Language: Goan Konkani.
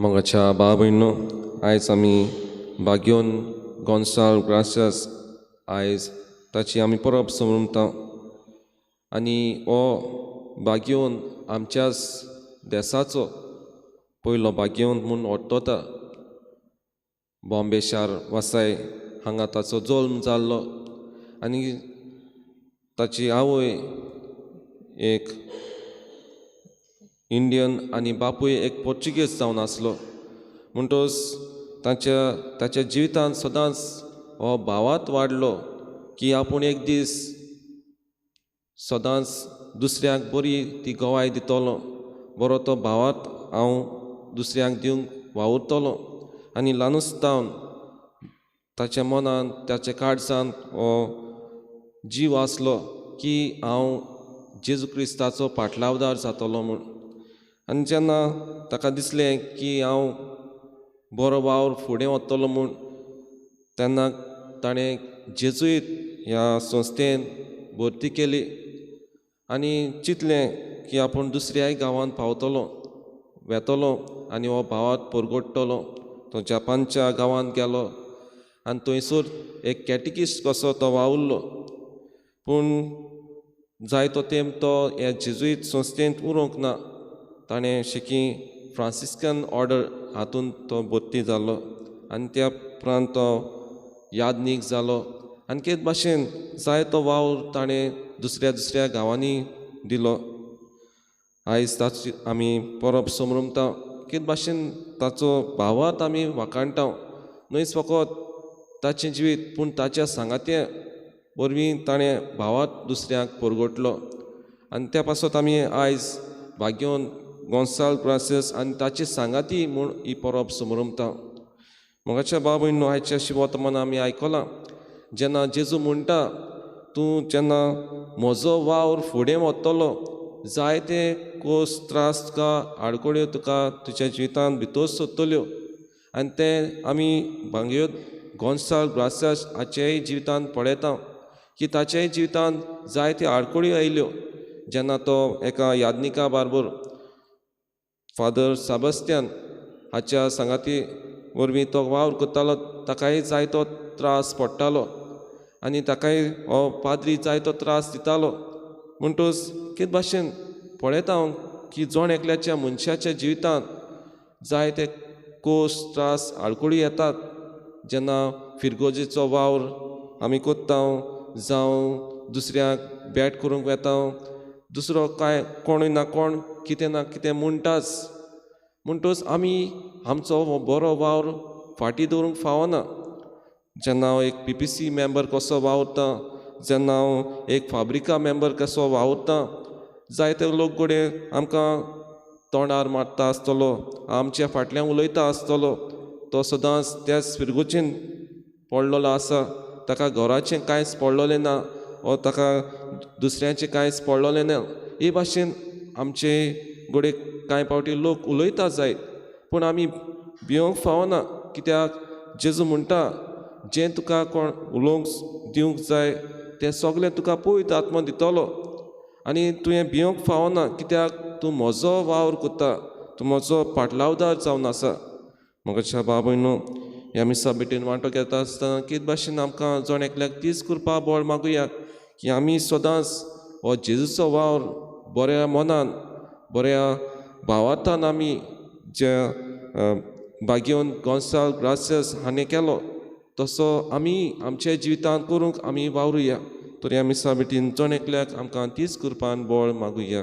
मोगाच्या भाव भयणींनो, आयज आमी भाग्योन गोंसाल ग्रासियास आयज ताची आमी परब समजता आनी हो भाग्योन आमच्याच देसाचो पयलो भाग्योन म्हूण वळखता. बॉम्बे शार वसाय हांगा ताचो जल्म जाल्लो आनी ताची आवय एक इंडियन आनी बापूय एक पोर्चुगीज जावन आसलो. म्हणटच ताच्या ताच्या जिवितांत सदांच हो भावार्त वाडलो की आपूण एक दीस सदांच दुसऱ्यांक बरी ती गवाय दितलो, बरो तो भावार्त हांव दुसऱ्यांक दिवंक वावुरतलो. आनी ल्हानूच जावन ताच्या मनांत ताच्या काळजांत हो जीव आसलो की हांव जेजू क्रिस्ताचो पाटलावदार जातलो म्हूण. आनी जेन्ना ताका दिसलें की हांव बरो वावर फुडें वतलो म्हूण, तेन्ना ताणें जेजुईत ह्या संस्थेन भरती केली आनी चिंतलें की आपूण दुसऱ्याय गांवांत पावतलो, वेतलो आनी हो भावार्त परगट्टलो. तो जपानच्या गांवांत गेलो आनी थंयसर एक कॅटिकिस्ट कसो तो वावुरलो. पूण जायतो तेंप तो ह्या जेजुईत संस्थेंत उरूंक ना. ताणें शेकी फ्रांसिस्कन ऑर्डर हातूंत तो भरती जालो आनी त्या उपरांत तो यादनीक जालो आनी केच भाशेन जायतो वावर ताणें दुसऱ्या दुसऱ्या गांवांनी दिलो. आयज ताची आमी परब समरमता. केच भाशेन ताचो भावार्त आमी वाखाणटा, न्हयच फकत ताचें जिवीत पूण ताच्या सांगात्या वरवीं ताणें भावार्त दुसऱ्यांक परगटलो. आनी त्या पासत आमी आयज भाग्योन गोंसाल ग्रासियस आनी ताची सांगाती म्हूण ही परब समरमता. मोगाच्या भाव भयणींनो, आयच्या शिवोतमान आमी आयकलां जेन्ना जेजू म्हणटा, तूं जेन्ना म्हजो वावर फुडें वतलो जायते कोस त्रास तुका आडखळ्यो तुका तुज्या जिवितांत भितर सोदतल्यो. आनी तें आमी भांगयो गोंसाल ग्रासियास हाचेय जिवितांत पळयता की ताचेय जिवितांत जायत्यो आडखळ्यो आयल्यो. जेन्ना तो एका यादनिका बारबर फादर साबस्त्यान हाच्या सांगाती वरवीं तो वावर करतालो, ताकाय जायतो त्रास पडटालो आनी ताकाय हो पाद्री जायतो त्रास दितालो. म्हणटच कितें भाशेन पळयता हांव की जण एकल्याच्या मनशाच्या जिवितांत जायते कोस त्रास आडखळी येतात. जेन्ना फिरगोजेचो वावर आमी करता जावं दुसऱ्यांक भेट करूंक वेता, दुसरो कांय कोणूय ना कोण कितें ना कितें म्हणटाच. म्हणटच आमी आमचो हो बरो वावर फाटीं दवरूंक फावना. जेन्ना हांव एक पीपीसी मेंबर कसो वावुरता, जेन्ना हांव एक फाब्रिका मेंबर कसो वावुरता, जायते लोक घडये आमकां तोंडार मारता आसतलो, आमच्या फाटल्यान उलयता आसतलो. तो सदांच त्याच फिरगोचेन पडलेलो आसा, ताका घराचें कांयच पडलेलें ना वो ताका दुसऱ्यांचें कांयच पडलेलें ना. हे भाशेन आमचे घडये कांय फावटी लोक उलयता जायत, पूण आमी भियोंक फावना. कित्याक जेजू म्हणटा, जें तुका कोण उलोवंक दिवंक जाय तें सगलें तुका पवित्र आत्मो दितलो आनी तुवें भियोंक फावना. कित्याक तूं म्हजो वावर करता, तूं म्हजो पाटलावदार जावन आसा. म्हज्या भाव भयणींनो, ह्या मिसा भेटेन वांटो घेता आसतना कितें भाशेन आमकां जण एकल्याक तीच कृपा बळ मागुया की आमी सदांच हो जेजूचो वावर बऱ्या मनान बऱ्या भावार्थान आमी ज्या भाग्योन गोंसाल ग्रासियस हाणें केलो तसो आमी आमच्या जिवितांत करूंक आमी वावरुया. तर ह्या मिसा भेटीन जण एकल्याक आमकां तीच कृपान बळ मागुया.